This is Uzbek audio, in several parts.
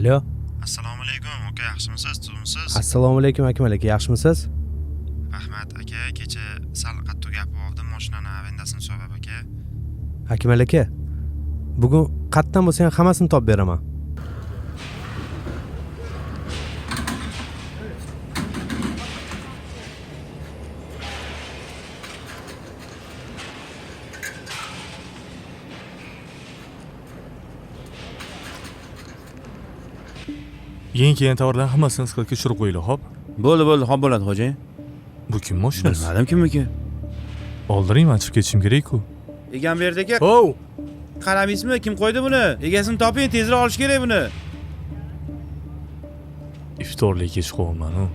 Alo. Assalomu alaykum aka, yaxshimisiz, tuzukmisiz? Assalomu alaykum Akmal aka, yaxshimisiz? Rahmat aka, kecha sal qattiq gapirib oldim, mashinani arendasini so'rab aka. Akmal aka, bugun qatdan bo'lsa ham hammasini topib beraman. Yangi kelgan tovarlarni hammasini skladga tushirib qo'yinglar, xo'p? Bo'ldi, bo'ldi, xo'p bo'ladi, xo'jayin. Bu kim mashinasi? Bilmadim kimniki. Oldiring, man chiqib ketishim kerak-ku. Egamberdi aka, Hov, qaramaysizmi, kim qo'ydi buni? Egasini toping, tezroq olish kerak buni. Iftorlik kech qolyapman-u.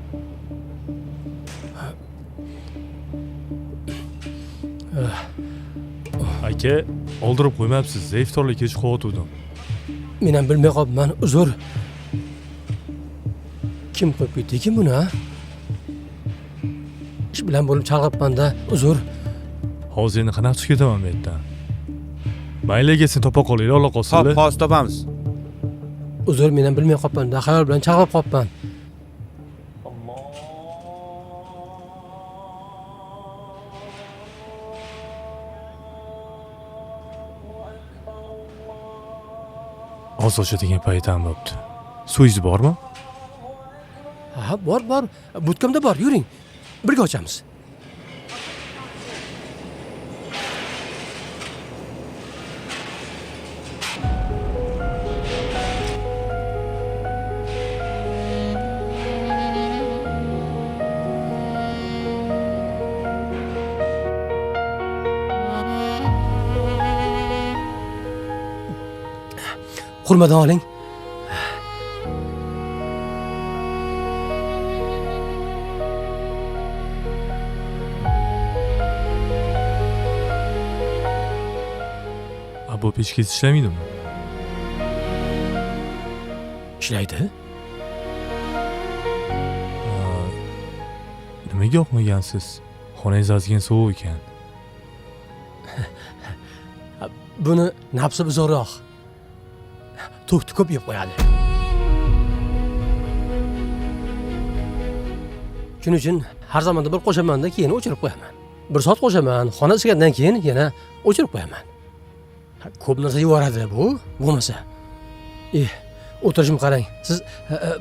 Aka, oldirib qo'ymabsiz, iftorlik kech qolyotgandim. Men ham bilmay qolibman, uzr. Kim qo'yib ketdi ekan buni, a? Ish bilan bo'lib chalg'ibman-da, uzr. Hozir endi qanaqa chiqib ketaman bu yerdan? Mayli aka, sen topa qolinglar, Alloh Xo'p, qolsinlar. hozir topamiz. Uzr, men ham bilmay qolibman-da, xayol bilan chalg'ib qolibman. Hozir ochadigan payt ham bo'pti. Suvingiz bormi? Ha, bor, bor. Budkamda bor, yuring. Birga ochamiz. Xurmadan oling. A, bu pechkangiz ishlamaydimi? Ishlaydi. Nimaga yoqmagansiz? Xonangiz ozgina sovuq ekan. Buni nafsi buzoqroq. To'kni ko'p yeb qo'yadi. Shuning uchun har zamonda bir qo'shamanda keyin o'chirib qo'yaman. Bir soat qo'shaman, xona isigandan keyin yana o'chirib qo'yaman. Ko'p narsa yuboradi bu, bo'lmasa. O'tirishim qarang. Siz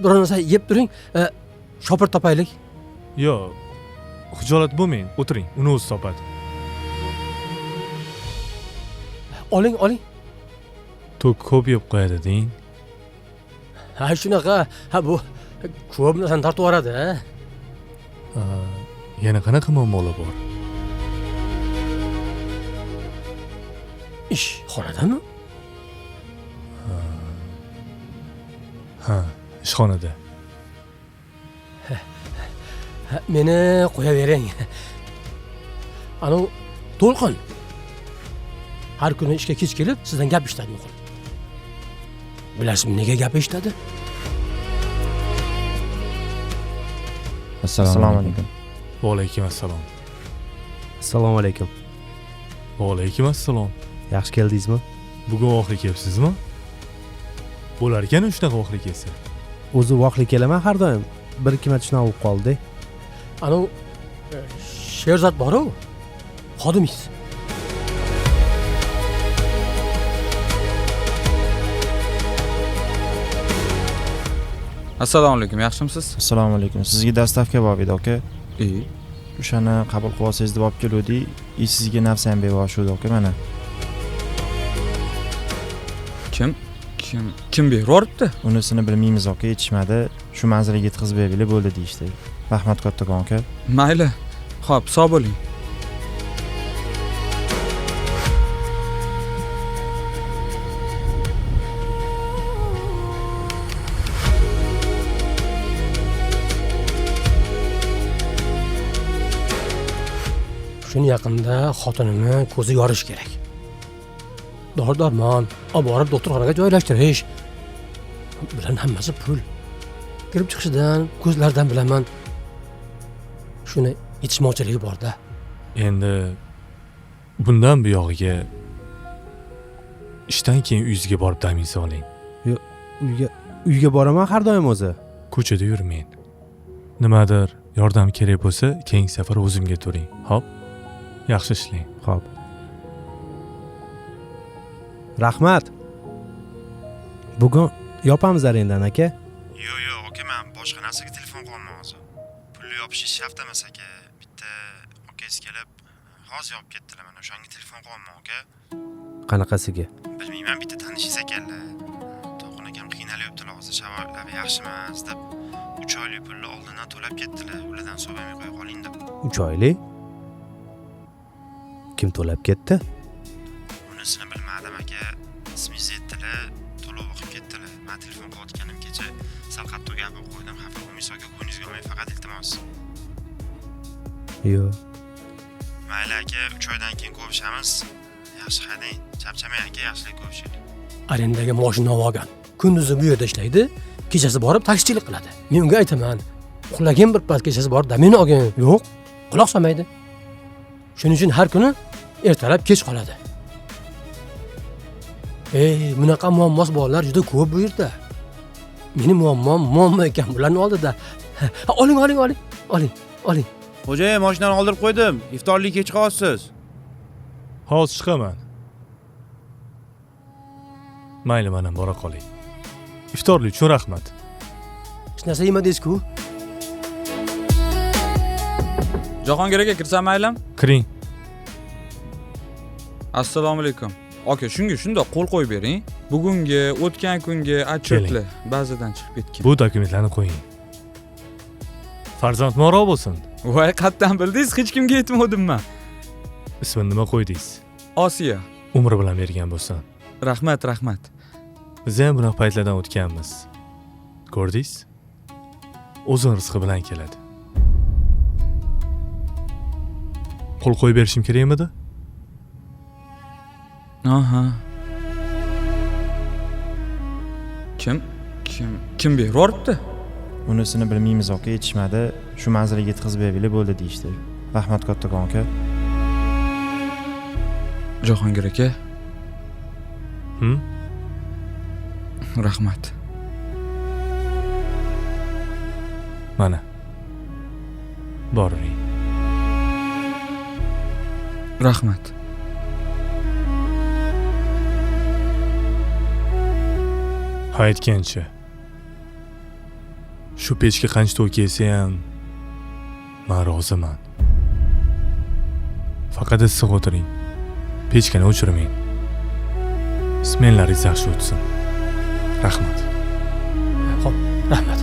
biror narsa yeb turing, shopir topaylik. Yo'q, xijolat bo'lmang, o'tiring, uni o'zi topadi. Oling, oling. To'k ko'p yeb qo'yadi deng. Ha, shunaqa. Ha, bu ko'p narsani tortib yuboradi, ha. Yana qanaqa muammolar bor? Ish xonadami? Ha, ishxonada. Meni qo'yavering. Anu To'lqin har kuni ishga kech kelib sizdan gap eshitadi nuqul. Bilasizmi nega gap eshitadi? Assalomu alaykum. Va alaykum assalom. Assalomu alaykum. Va alaykum assalom. Yaxshi keldingizmi? Bugun vaqtli kelibsizmi? Bo'lar ekan shunaqa vaqtli kelsa. O'zi vaqtli kelaman har doim. Bir ikki marta shunaqa bo'lib qoldi. Anu Sherzod bor-u, xodimingiz. Assalomu alaykum, yaxshimisiz? Assalomu alaykum. Sizga dastavka bor edi, aka. O'shani qabul qilib olsangiz deb olib keluvdik. Sizga nafsa ham berib olishuvdi, aka, mana. Kim? Kim? Kim berib yuboribdi? Unisini bilmaymiz, aka, yetishmadi. Shu manzilga yetkazib beringlar bo'ldi deyishdi. Rahmat kattakon aka. Mayli. Xo'p, sog' bo'ling. Shuni yaqinda xotinimni ko'zi yorish kerak. Dori-darmon, olib borib doktorxonaga joylashtirish. Bularning hammasi pul. Kirib chiqishidan, ko'zlaridan bilaman. Shuni yetishmovchiligi bor-da. Endi bundan buyog'iga ishdan keyin uyingizga borib damingizni oling. Yo'q, uyga Uyga boraman har doim o'zi. Ko'chada yurmang. Nimadir yordam kerak bo'lsa, keyingi safar o'zimga turing. Xo'p? Yaxshi ishlang. Xo'p. Rahmat. Bugun yopamiz arendani aka. Yo'q, yo'q, aka, men boshqa narsaga telefon qilyapman hozir. Pulni yopishingiz shart emas aka. Bitta akangiz kelib, hozir yopib ketdilar mana o'shanga telefon qilyapman aka. Qanaqasiga? Bilmayman, bitta tanishingiz ekanlar. To'lqin akam qiynalyaptilar hozir, sharoitlari yaxshi emas deb 3 oylik pulni oldindan to'lab ketdilar. Ulardan so'ramay qo'ya qoling deb. 3 oylik? Kim to'lab ketdi? Unisini bilmadim aka. Ismingizni aytdilar, to'lov qilib ketdilar. Men telefon qilayotganim kecha sal qattiq gapirib qo'ydim, xafa bo'lmaysiz aka, ko'nglingizga olmang faqat iltimos. Yo'q. Mayli aka, 3 oydan keyin ko'rishamiz. Yaxshi haydang, charchamang aka, yaxshilik ko'rishaylik. Arendaga moshina olgan. Kunduzi bu yerda ishlaydi, kechasi borib taksichilik qiladi. Men unga aytaman, uxlagin bir past, kechasi borib damini olgin. Yo'q, quloq solmaydi. Shuning uchun har kuni ertalab kech qoladi. Ey, bunaqa muammosi borlar juda ko'p bu yerda. Meni muammom muammo ekan bularning oldida. Ha, oling, oling, oling, oling, oling. Xo'jayin, mashinani oldirib qo'ydim. Iftorlik kech qolasiz. Hozir chiqaman. Mayli, mana bora qoling. Iftorlik uchun rahmat. Hech narsa yemadingiz-ku. Jahongir aka, kirsam maylimi? Kiring. Assalomu alaykum. Aka, shunga shundoq qo'l qo'yib bering. Bugungi, o'tgan kungi отчетlar ba'zidan chiqib ketgan. Bu dokumentlarni qo'ying. Farzand muborak bo'lsin. Voy, qayerdan bildingiz? Hech kimga aytmadim men. Ismini nima qo'ydingiz? Osiyo. Umri bilan bergan bo'lsin. Rahmat, rahmat. Biz ham bunaqa paytlardan o'tganmiz. Ko'rdingiz? O'zini rizqi bilan keladi. Qo'l qo'yib berishim kerakmidi? Aha. Kim? Kim? Kim berib yuboribdi? Unisini bilmaymiz aka, yetishmadi. Shu manzilga yetkazib beraylik bo'ldi deyishdi. Rahmat kattakon aka. Jahongir aka. Rahmat. Mana. Boring. Rahmat. Ha, aytgancha. Shu pechka qancha to'y kelsa ham men roziman. Faqat issiq o'tiring. Pechkani o'chirmang. Smenlaringiz yaxshi o'tsin. Rahmat. Xo'p, rahmat.